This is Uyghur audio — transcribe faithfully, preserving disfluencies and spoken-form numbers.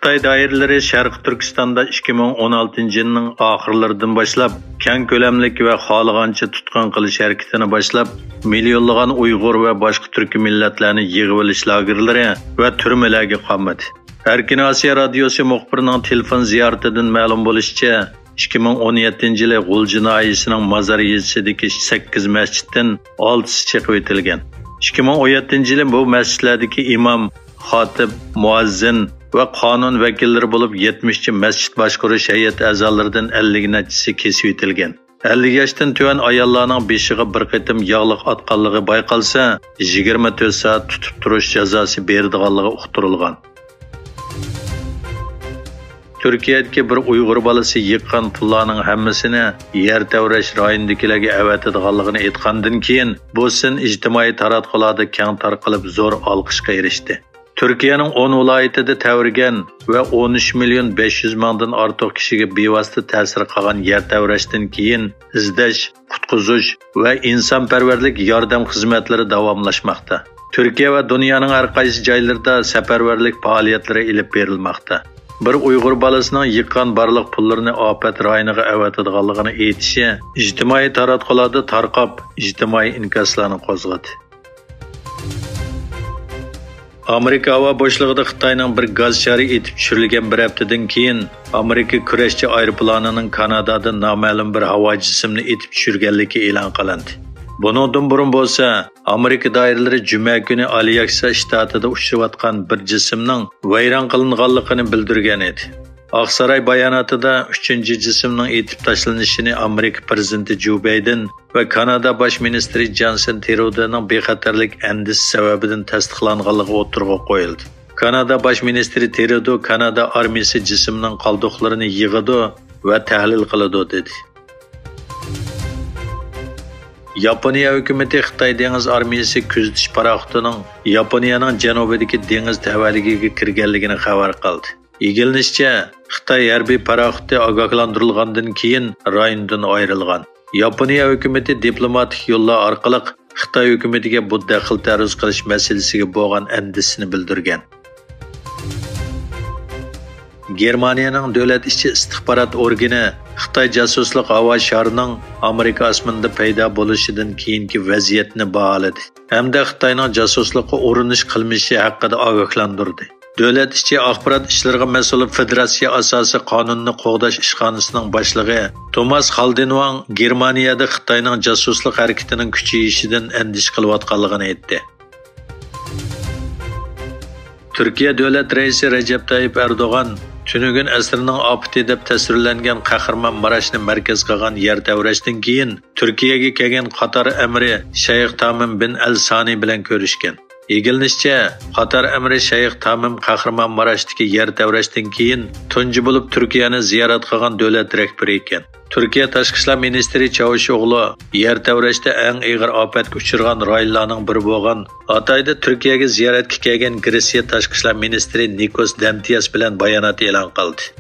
خىتاي دائىرىلىرى شەرقىي تۈركىستاندا ئىككى مىڭ ئون ئالتىنچى يىلنىڭ ئاخىرلىرىدىن باشلاپ كەڭ كۆلەملىك ۋە خالىغانچە تۇتقۇن قىلىش ھەرىكىتىنى باشلاپ، مىليونلىغان ئۇيغۇر ۋە باشقا تۈركىي مىللەتلەرنى يىغىۋېلىش لاگېرلىرى ۋە تۈرمىلەرگە قامىدى. ئەركىن ئاسىيا رادىيوسى مۇخبىرىنىڭ تېلېفون زىيارىتىدىن مەلۇم بولۇشىچە، ئىككى مىڭ ئون يەتتىنچى يىلى غۇلجا ناھىيەسىنىڭ مازار يېزىسىدىكى سەككىز مەسچىتتىن ئالتىسى چېقىۋېتىلگەن. ئىككى مىڭ ئون يەتتىنچى يىلى بۇ مەسچىتلەردىكى ئىمام، خاتىپ، مۇئەززىن ۋە قانۇن ۋەكىللىرى بولۇپ يەتمىشچە مەسچىت باشقۇرۇش ھەيئەت ئەزالىرىدىن ئەللىك نەچچىسى كېسىۋېتىلگەن. ئەللىك ياشتىن تۆۋەن ئاياللارنىڭ بېشىغا بىر قېتىم ياغلىق ئاتقانلىقى بايقالسا، يىگىرمە تۆت سائەت تۇتۇپ تۇرۇش جازاسى بېرىدىغانلىقى ئۇقتۇرۇلغان. تۈركىيەدىكى بىر ئۇيغۇر بالىسى يىغقان پۇللارنىڭ ھەممىسىنى يەر تەۋرەش رايونىدىكىلەرگە ئەۋەتىدىغانلىقىنى ئېيتقاندىن كېيىن، بۇ سىن ئىجتىمائىي تاراتقۇلاردا كەڭ تارقىلىپ، زور ئالقىشقا ئېرىشتى. تۈركىيەنىڭ ئون ۋىلايىتىدە تەۋرىگەن ۋە ئون ئۈچ مىليون بەش يۈز مىڭدىن ئارتۇق كىشىگە بىۋاسىتە تەسىر قىلغان يەر تەۋرەشتىن كېيىن، ئىزدەش، قۇتقۇزۇش ۋە ئىنسانپەرۋەرلىك ياردەم خىزمەتلىرى داۋاملاشماقتا. تۈركىيە ۋە دۇنيانىڭ ھەر قايسى جايلىرىدا سەپەرۋەرلىك پائالىيەتلىرى ئېلىپ بېرىلماقتا. بىر ئۇيغۇر بالىسىنىڭ يىغقان بارلىق پۇللىرىنى ئاپەت رايونىغا ئەۋەتىدىغانلىقىنى ئېيتىشى ئىجتىمائىي تاراتقۇلاردا تارقاپ، ئىجتىمائىي ئىنكاسلارنى قوزغىدى. ئامېرىكا ھاۋا بوشلۇقىدا خىتاينىڭ بىر گاز شارى ئېتىپ چۈشۈرۈلگەن بىر ھەپتىدىن كېيىن، ئامېرىكا كۈرەشچى ئايروپىلانىنىڭ كانادادىن نامەلۇم بىر ھاۋايى جىسىمنى ئېتىپ چۈشۈرگەنلىكى ئېلان قىلىندى. بۇنىڭدىن بۇرۇن بولسا، ئامېرىكا دائىرىلىرى جۈمە كۈنى ئالياسكا شتاتىدا ئۇچۇشۇۋاتقان بىر جىسىمنىڭ ۋەيران قىلىنغانلىقىنى بىلدۈرگەن ئىدى. ئاقساراي باياناتىدا ئۈچىنچى جىسىمنىڭ ئېتىپ تاشلىنىشىنى ئامېرىكا پىرېزىدېنتى جو بايدېن ۋە كانادا باش مىنىستىرى جانسېن ترۇدونىڭ بىخەتەرلىك ئەندىشىسى سەۋەبىدىن تەستىقلانغانلىقى ئوتتۇرىغا قويۇلدى. كانادا باش مىنىستىرى ترۇدو كانادا ئارمىيىسى جىسىمنىڭ قالدۇقلىرىنى يىغىدۇ ۋە تەھلىل قىلىدۇ، دېدى. ياپونىيە ھۆكۈمىتى خىتاي دېڭىز ئارمىيىسى كۆزىتىش پاراخوتىنىڭ ياپونىيەنىڭ جەنۇبىدىكى دېڭىز تەۋەلىكىگە كىرگەنلىكىنى خەۋەر قىلدى. ئىگىلىنىشىچە، خىتاي ھەربىي پاراخوتى ئاگاھلاندۇرۇلغاندىن كېيىن رايوندىن ئايرىلغان. ياپونىيە ھۆكۈمىتى دىپلوماتىك يوللار ئارقىلىق خىتاي ھۆكۈمىتىگە بۇ دەخلى تەرۇز قىلىش مەسىلىسىگە بولغان ئەندىشىسىنى بىلدۈرگەن. گېرمانىيەنىڭ دۆلەت ئىچى ئىستىخبارات ئورگىنى خىتاي جاسۇسلۇق ھاۋا شارىنىڭ ئامېرىكا ئاسمىنىدا پەيدا بولۇشىدىن كېيىنكى ۋەزىيەتنى باھالىدى ھەمدە خىتاينىڭ جاسۇسلۇققا ئۇرۇنۇش قىلمىشى ھەققىدە ئاگاھلاندۇردى. دۆلەت ئىچى ئاخبارات ئىشلىرىغا مەسئۇل فېدېراتسىيە ئاساسىي قانۇننى قوغداش ئىشخانىسىنىڭ باشلىقى توماس خالدېنۋاڭ گېرمانىيەدە خىتاينىڭ جاسۇسلۇق ھەرىكىتىنىڭ كۈچىيىشىدىن ئەندىشە قىلىۋاتقانلىقىنى ئېيتتى. تۈركىيە دۆلەت رەئىسى رەجەپ تايىپ ئەردوغان تۈنۈگۈن ئەسىرنىڭ ئاپىتى دەپ تەسۋىرلەنگەن قەھرىمانماراشنى مەركەز قىلغان يەر تەۋرەشتىن كېيىن تۈركىيەگە كەلگەن قاتار ئەمىرى شەيخ تامىم بىن ئەل سانى بىلەن كۆرۈشكەن. ئىگىلىنىشىچە، قاتار ئەمىرى شەيخ تامىم قەھرىمانماراشتىكى يەر تەۋرەشتىن كېيىن تۇنجى بولۇپ تۈركىيەنى زىيارەت قىلغان دۆلەت رەھبىرى ئىكەن. تۈركىيە تاشقى ئىشلار مىنىستىرى چاۋۇشئوغلۇ يەر تەۋرەشتە ئەڭ ئېغىر ئاپەتكە ئۇچرىغان رايونلارنىڭ بىرى بولغان ھاتايدا تۈركىيەگە زىيارەتكە كەلگەن گرېتسىيە تاشقى ئىشلار مىنىستىرى نىكوس دەنتىياس بىلەن بايانات ئېلان قىلدى.